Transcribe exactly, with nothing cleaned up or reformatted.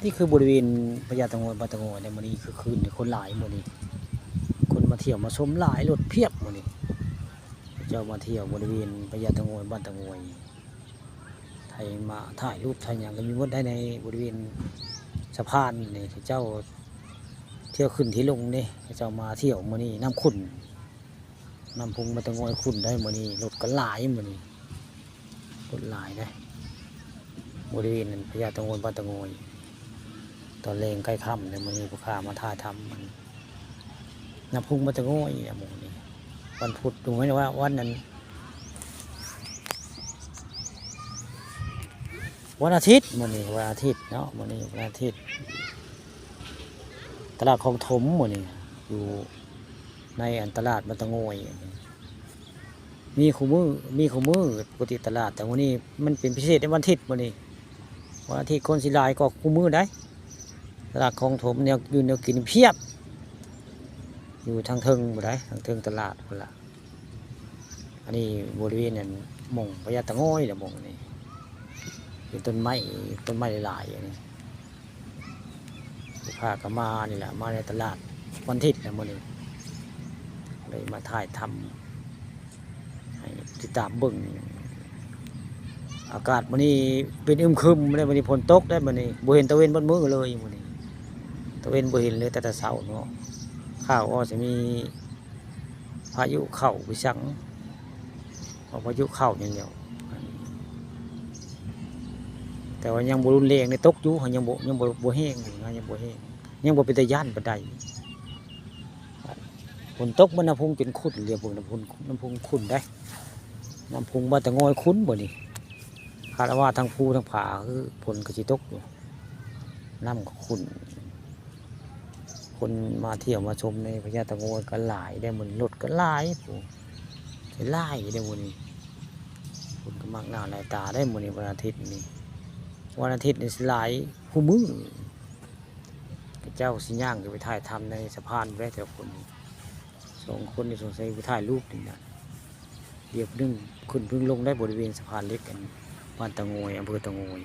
นี่คือบริเวณพญาตะโงย บ้านตะโงยในมื้อนี้ คือคืนนี้คนหลายมื้อนี้ คนมาเที่ยวมาชมหลาย รถเพียบมื้อนี้ เจ้ามาเที่ยวบริเวณพญาตะโงย บ้านตะโงย ไทยมาถ่ายรูปถ่ายหยังก็มีหมดได้ในบริเวณสะพานนี่ เจ้าเที่ยวขึ้นที่ลงนี่ เจ้ามาเที่ยวมื้อนี้น้ำขุ่น น้ำพุงบ้านตะโงยขุ่นได้มื้อนี้ รถก็หลายมื้อนี้ รถหลายได้ บริเวณนั้นพญาตะโงย บ้านตะโงย ตอนแลงใกล้ค่ำเนี่ยมื้อนี้พ่อค้ามาถ่ายทำมัน น้ำพุงบ้านตะโงยเนี่ยมื้อนี้ วันพุธ ดูไหมว่าวันนั้น วันอาทิตย์มื้อนี้ วันอาทิตย์เนาะ มื้อนี้วันอาทิตย์ ตลาดคลองถมมื้อนี้ อยู่ในอันตลาดบ้านตะโงย มีคู่มื้อ มีคู่มื้อ ปกติตลาด แต่มื้อนี้มันเป็นพิเศษในวันอาทิตย์มื้อนี้ วันอาทิตย์คนสิหลายกว่าคู่มื้อได้ ตลาดคลองถมเนี่ย อยู่แนวกินเพียบ อยู่ทางเทิงบ่ได้ ทางเทิงตลาดพุ้นละ อันนี้บริเวณนั้นหม่องพญาตะโงยแหละหม่องนี้ เป็นต้นไม้ ต้นไม้หลายๆ อันนี้ ลูกค้าก็มานี่แหละ มาในตลาดวันอาทิตย์นะมื้อนี้ เลยมาถ่ายทำ ให้ติดตามเบิ่ง อากาศมื้อนี้เป็นอึมครึมเลย มื้อนี้ฝนตกได้มื้อนี้ บ่เห็นตะเว็นเบิดมื้อเลยมื้อนี้ ตะเว็นบ่เห็นเลย แต่แต่เช้าเนาะ ข่าวว่าสิมีพายุเข้าไปซัง เอาพายุเข้านี่แหล้ว แต่ว่ายังบ่รุนแรงนี่ ตกอยู่ ยังบ่ ยังบ่ บ่แฮง ยังบ่แฮง ยังบ่เป็นตาย้านปานใด ฝนตกมันน้ำพุงจนขุ่นเลย พวกน้ำพุง น้ำพุงขุ่นได้ น้ำพุงบ้านตะโงยขุ่นบ่นี่ คาดว่าทั้งภูทั้งผาคือฝนก็สิตกอยู่ น้ำก็ขุ่น คนมาเที่ยวมาชมในพญาตะโงยก็หลายได้มื้อนี้ รถก็หลาย ผู้ หลายได้มื้อนี้ คนก็มากหน้าหลายตาได้มื้อนี้ วันอาทิตย์นี่ วันอาทิตย์นี่สิหลายคู่มื้อ เจ้าสิย่างก็ไปถ่ายทำในสะพานได้ แต่ละคน สองคนนี่สงสัยไปถ่ายรูปนี่นะ เดี๋ยวเพิ่งขึ้นเพิ่งลงได้บริเวณสะพานเหล็กอันบ้านตะโงย อำเภอตะโงย